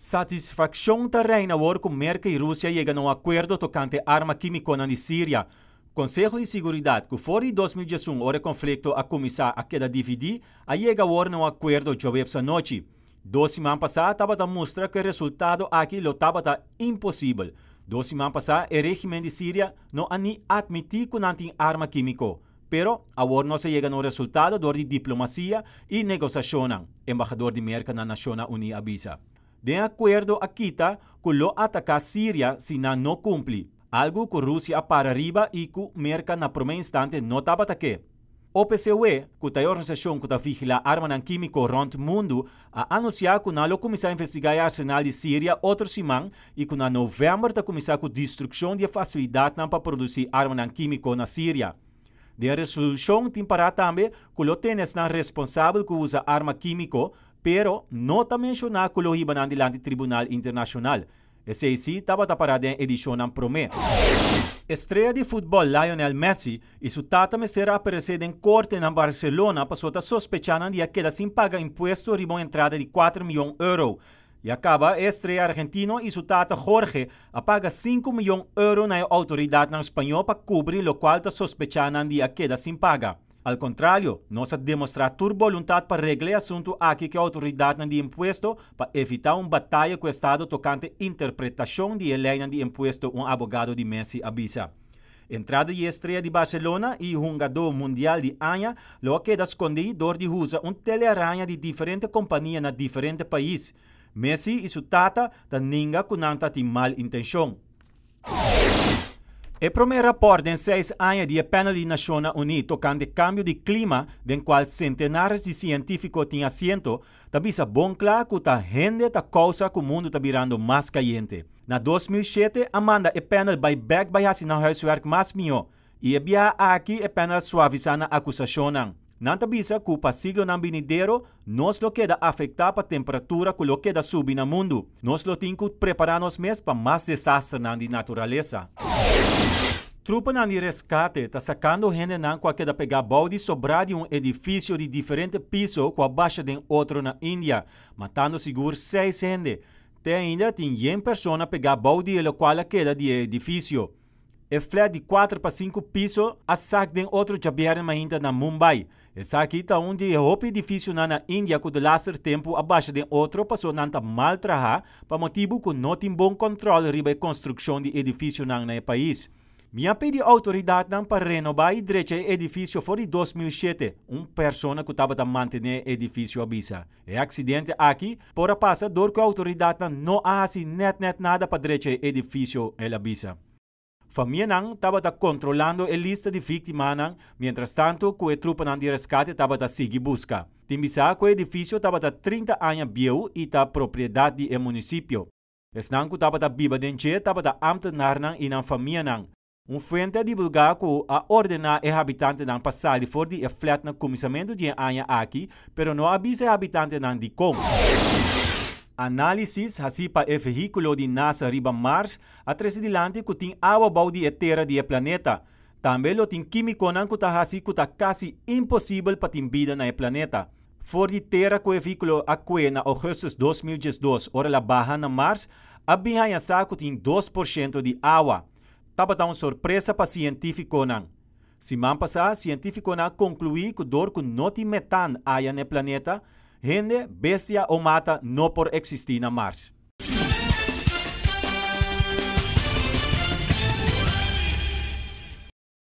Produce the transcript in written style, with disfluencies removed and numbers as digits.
Satisfakshon ta reina awor ku Merka i Rusia yega na un akuerdo tokante arma kímikonan di Siria. Konseho di Siguridat, ku for di 2011 ora e konflikto a kuminsá a keda dividí, a yega awor na un akuerdo djaweps anochi. 2 siman pasá tabata mustra ku e resultado aki lo tabata imposibel. 2 siman pasá e régimen di Siria no a ni atmití ku nan tin arma kímiko. Pero, awor nos a yega na un resultado dor di diplomasia i negosiashonnan, embahador di Merka na Nashonnan Uní a bisa. Den e akuerdo a kita ku lo ataká Siria si nan no kumpli, algu ku Rusia a para riba i ku Merka na promé instante no tabata ke. OPCW, ku ta e organisashon ku ta vigilá armanan kímiko rònt mundu, a anunsiá ku nan lo kuminsá investigá e arsenal di Siria otro siman i ku na novèmber ta kuminsá ku destrukshon di e fasilidatnan pa produsí armanan kímiko na Siria. Den e resolushon tin pará tambe ku lo tene esnan responsabel ku usa arma kímiko, pero no ta menshoná ku lo hiba nan dilanti tribunal internashonal. Esei sí tabata pará den edishonnan promé. Estrea di futbòl Lionel Messi i su tata mester a aparesé den korte na Barcelona pasobra ta sospechá nan di a keda sin paga impuesto riba un entrada di 4 mion euro. Ya kaba e estrea argentino i su tata Jorge a paga 5 mion euro na e outoridatnan spañó pa kubri lokual ta sospechá nan di a keda sin paga. Al kontrario, nos a demostrá tur boluntat pa regla e asuntu aki ku e outoridatnan di impuesto pa evitá un bataya ku estado tokante interpretashon di e leinan di impuesto, un abogado di Messi a bisa. Entrada di e estrea di Barcelona i hungadó mundial di aña lo a keda skondí dor di usa un telearaña di diferente kompania na diferente pais. Messi i su tata ta ninga ku nan ta tin mal intenshon. E promé rapòrt den 6 aña di e panel di Nashonnan Uní tokante kambio di klima, den kual sentenares di sientífiko tin asiento, ta bisa bon kla ku ta hende ta kousa ku mundu ta birando mas kayente. Na 2007 a manda e panel bai bèk bai hasi nan huiswerk mas mihó, i e biaha aki e panel a suavisá nan akusashonnan. Nan ta bisa ku pa siglonan binidero nos lo keda afektá pa temperatura ku lo keda subi na mundu. Nos lo tin ku prepará nos mes pa mas desasternan di naturalesa. Trupanan di reskate ta sakando hendenan ku a keda pegá bou di sobrá di un edifisio di diferente piso ku a basha den otro na India, matando sigur 6 hende. Te ainda tin yen persona pegá bou di e lokual a keda di e edifisio. E flat di 4 pa 5 piso a sak den otro djabièrnè mainta na Mumbai. Esaki ta un di e hopi edifisionan na India ku delaster tempu a basha den otro pasobra nan ta mal trahá pa motibu ku no tin bon kòntròl riba e konstrukshon di edifisionan na e pais. Mi a pidi outoridatnan pa renobá i drecha e edifisio for di 2007, un persona ku tabata mantené e edifisio a bisa. E aksidente aki por a pasa dor ku e outoridatnan no a hasi nèt nèt nada pa drecha e edifisio, el a bisa. Famianan tabata kontrolando e lista di víktimanan mientrastantu ku e trupanan di reskate tabata sigui buska. Tin bisa ku e edifisio tabata 30 aña bieu i ta propiedat di e munisipio. Esnan ku tabata biba den dje tabata ámtenarnan i nan famianan. Un fuente a divulgá ku a ordená e habitantenan pa sali for di e flat na kuminsamentu di e aña aki, pero no a bisa e habitantenan dikon. Análisis hasí pa e vehíkulo di NASA riba Mars a trese dilanti ku tin awa bou di e tera di e planeta. Tambe lo tin kímikonan ku ta hasi ku ta kasi imposibel pa tin bida na e planeta. For di tera ku e vehíkulo a kue na ougùstùs 2012 ora el a baha na Mars, a bin haña sa ku tin 2% di awa. Tabata un sorpresa pa sientífikonan. Siman pasá, sientífikonan a konkluí ku dor ku no tin metan aya na e planeta, hende, bestia o mata no por eksistí na Mars.